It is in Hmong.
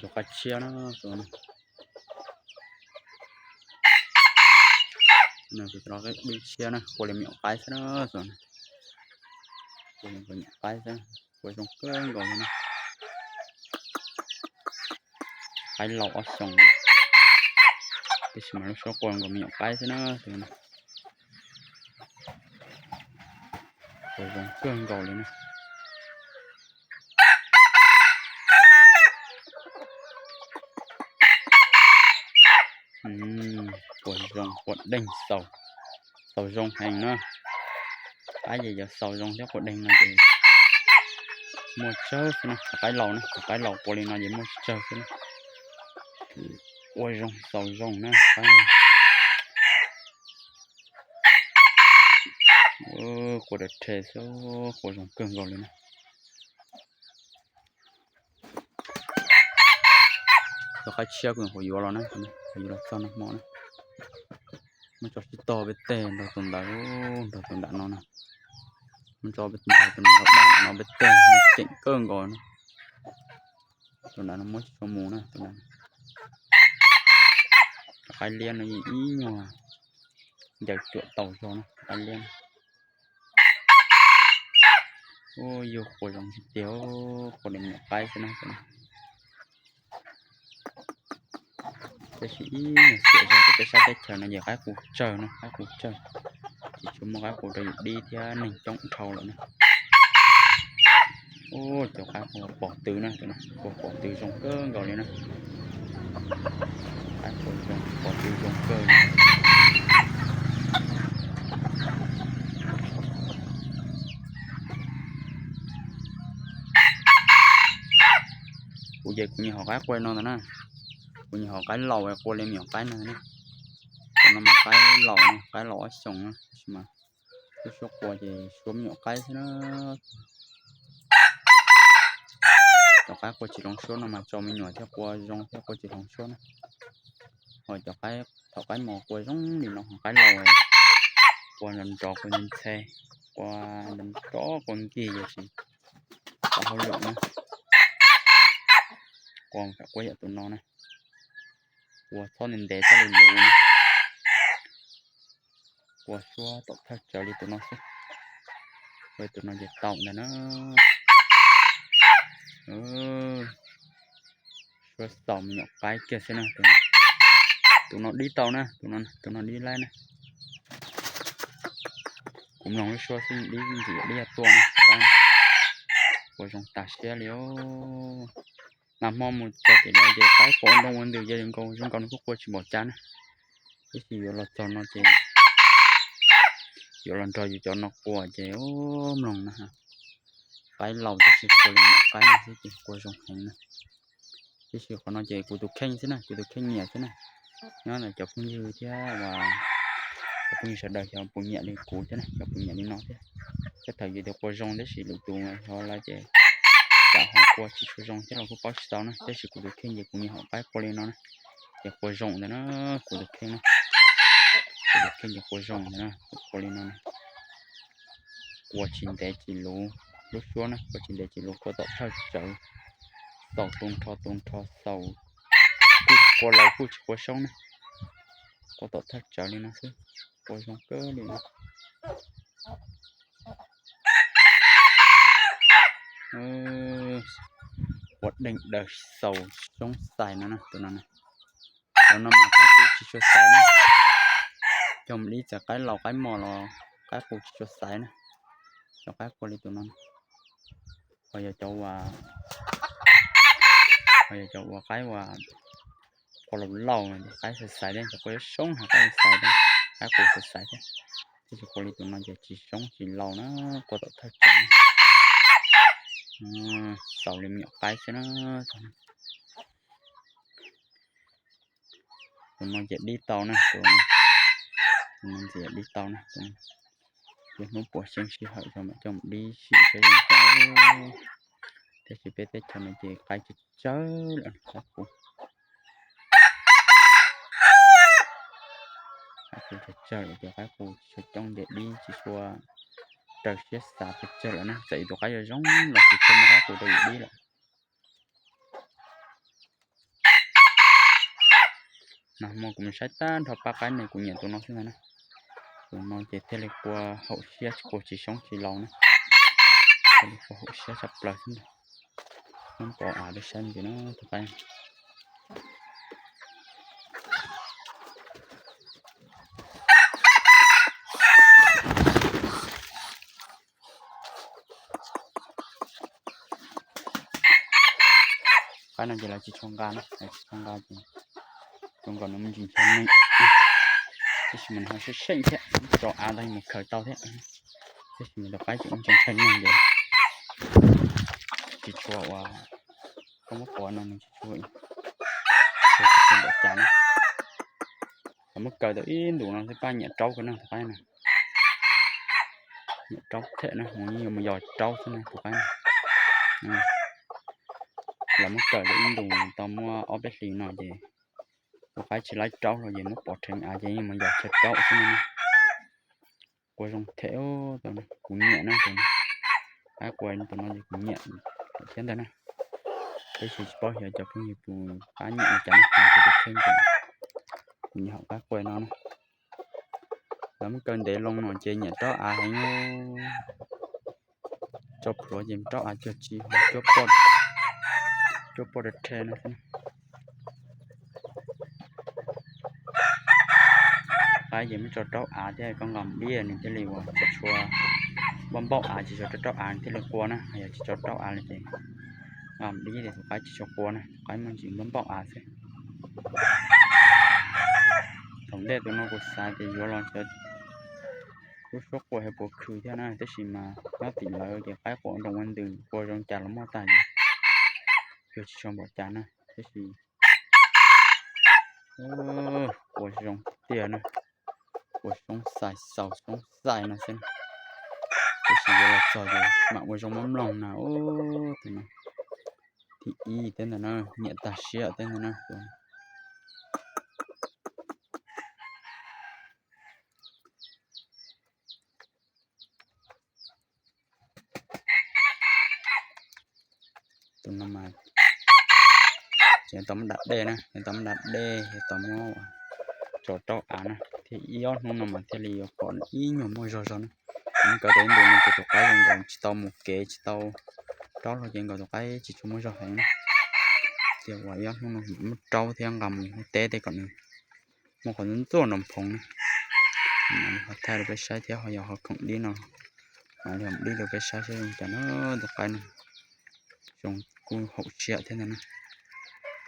Tus qaib tshiab na, tus no, tus qaib tshiab na, qua li me nyuam qaib xwb na, tus no, qua li me nyuam qaib xwb, qua zoo kawg nkaus li na. Qaib laus ob xyoos, tiam sis mas lub suab qua nkaus me nyuam qaib xwb na, tus no, qua zoo kawg nkaus li na. Qua zoo qua deeg xaus, xaus zoo heev na. Qaib ces yuav xaus zoo thiab qua deeg no ces muaj tsawg xwb na, cov qaib laus na, cov qaib laus qua li no ces muaj tsawg xwb na. Qua zoo xaus zoo na, qaib no. Qua dawb rhe xwb, qua zoo kawg nkaus li na. Cov qaib tshiab kuv nyuam qhuav yuav los na, kuv yuav los txog nag hmo na. Muab tso sib tog peb teg nrog tus ntawd, nrog tus nram no na. Muab tso peb teg nrog tus nram no peb teg, muab ceem kawg nkaus na. Tus nram no muab tsis tshua mus na, tus nram no. Qaib liab no yeej ib nyuag ncaws cuam taus zog na, qaib liab no. Ub, yug qua zoo tiag tiag, qua li me nyuam qaib xwb na. Tab sis ib nyuag xiam zog rau peb sab teb chaws no ces qaib qus tsawg na, qaib qus tsawg, tsis tshua muaj qaib qus rau yus dib thiab neeg coob dhau lawm na. Ub, cov qaib qus pom tw na, tus no qua pom tw zoo kawg nkaus li na. Qaib qus zoo, pom tw zoo kawg li. Kuv ces kuv nyiam hom qaib qua li no ntag na. Kuv nyiam hom qaib laus qua li me nyuam qaib no na. Cov no mas qaib laus, qaib laus ob xyoos na, tab sis mas lub suab qua ces suab me nyuam qaib xwb na. Cov qaib qua tsis hloov suab no mas tso me nyuam thiaj qua zoo thiab qua tsis hloov suab na. Ho cov qaib, thaum qaib mos qua zoo li no, ho qaib laus qua nrov nrov, qua ntse ntse, qua nrov nrov, qua nkig ces tsis tau hauj lwm na. Qua kam qua yam tus no na. Qua txhob ntev ntev, txhob luv luv na. Qua suab tom thawj tsawv li tus no xwb. Ua tus no ces tau ntag na. Suab xaus me nyuam qaib kiag xwb na. Tus no dib tau na, tus no dib laib na. Kuv mloog lub suab xwb dib ntxim dib tuaj na. Qua zoo tas siab li os. Nag hmo mus txog tim lawv ces qaib qua ua ntoo ua ntws ces nkaus zoo nkaus nws kuj qua tsis npaum cas na. Tab sis yuav los txog no ces yuav los nrog yus cov no qua ces mloog na. Qaib laus tab sis qua li me nyuam qaib no xwb ces qua zoo heev na. Tab sis qhov no ces kuv tus kheej xwb na, kuv tus kheej nyiam xwb na. Nyob ntawm cov phooj ywg thiab, cov phooj ywg sawv daws xyov puas nyiam li kuv thiab na, xyov puas nyiam li no thiab. Tej thaum yus tias qua zoo tab sis lwm tus xyov lawv ces tsam ho qua tsis tshua zoo thiab los kuj paub tsis tau na. Tab sis kuv tus kheej ces kuv nyiam hom qaib qua li no na, ces qua zoo ntawd na, kuv tus kheej na. Kuv tus kheej ces qua zoo ntawd na, qua li no na. Qua tsis ntev tsis luv, lub suab na, qua tsis ntev tsis luv, qua tom thawj tsawv, xaus tu nrho tu nrho xaus, kuj qua laus kuj tsis qua soob na, qua tom thawj tsawv li no xwb, qua zoo kawg li na. Qua deeg daws xaus soob xais no na, tus no na. Cov no mas qaib qus tsis tshua xaiv na. Cog mus dib txawm qaib laus qaib mos los qaib qus tsis tshua xaiv na. Cov qaib qua li tus no, ho yog cov uas, ho yog cov uas qaib uas qua laus laus no ces qaib xaiv xaiv thiab, cov qua soob heev qaib xaiv thiab, qaib qus xaiv xaiv thiab. Tab sis qua li tus no ces tsis soob tsis laus na, qua tom thawj tsawv na. Xaus li me nyuam qaib xwb na. Tus no ces dib tau na, tus no ces dib tau na. Ces hnub puas xyeeb sij hawm tso mam coj mus dib sim seb zoo cas. Tab sis peb teb chaws no ces qaib tsawg tsawg lawm, qaib qus, qaib qus tsawg tsawg lawm ces qaib qus tsis tshua coob ces dib tsis tshua raws siab xav pes tsawg lawm na. Txawm yus tus qaib zoo zoo los tsis tshua muaj qaib qus rau yus dib lawm. No mas kuv mus saib tag nrho pab qaib ne kuv nyiam tus no xwb ntag na. Tus no ces thiaj li qua haum siab qua tsis soob tsis laus na. Thiaj li qua haum siab tshaj plaws xwb ntag. Muab pov av rau saib ntxiv na tus qaib. Qaib no ces lawv tsis tshua nqa na, lawv tsis tshua nqa ces zoo nkaus nws muaj ntsis ntshaw neeg. Tab sis mas nws ho seej seej thiab, tso av ntag mus khaws tau thiab. Tab sis mas tus qaib ces muaj ntsis ntshaw neeg ces tsis tshua ua, koj muab pov no nws tsis tshua, tsis tshua npaum cas na. Lawv muab kaw tau ib ntus no xwb pab nyiam raub kawg na tus qaib no. Nyiam raub thiab na, mus yeej yuav mus yos raub xwb na tus qaib no. Lawv muab kaw tau ib ntus tau muaj ob peb hlis no ces tus qaib tsis laib raub los ces muab pov rheev av ces yeej mus yos chaw raub xwb na. Qua zoo thiab, kuv nyiam na tus no, qaib qua tus no ces kuv nyiam thiab ntag na. Tab sis tsis paub xyov cov phooj ywg puas pab nyiam li cas na, hais rau kuv thiab, kuv nyiam hom qaib qua no na. Lawv muab kaw ntev loo no ces nyiam raub av heev, tso plhuav ces raub av cuag tsis, cuab poj rhe no xwb. Qaib ces muab tso raub av thiab koj nqa mus dib nws thiaj li ua tsis tshua npauj npauj av, tsis tso raub raub av nws thiaj li qua na, yog tsis tso raub av li ces nqa mus dib ces tus qaib tsis tshua qua na, tus qaib muaj ntsis npauj npauj av xwb. Thaum ntej tus no kuv xav tias yuav los xyov lub suab qua xyov puas khwv thiab na, tab sis mas nyob tim lawv ces qaib qua nroo ua ntws qua zoo cas los muaj tag, yog tsis tshua npaum cas na, tab sis qua zoo tiag na, qua soob xais xaus soob xais no xwb. Tab sis yuav los txog ces mam ua zoo mloog mloog na, tus no thib ib thiab ntag na, nyiam tag siab thiab ntag na. Tus no mas tseem tau muab da dej na, tseem tau muab da dej, tseem tau muab tso raub av na, thiaj ib ob hnub no mas thiaj li yuav pom ib nyuag muaj zog zog na. Kuv muab kaw tau ib ntus no ces tus qaib zoo nkaus tsis tau mus kev tsis tau raub los ces nkaus tus qaib tsis tshua muaj zog heev na. Ces ua ib ob hnub no muab raub thiab nqa mus ua teb tej kom nws muaj qhov ntxuaj nroo phoov na. Ho thaij rau peb saib thiab ho yog ho khoom dib no, mam li dib rau peb saib saib zoo cas na. Tus qaib no zoo kuj haum siab thiab ntag na.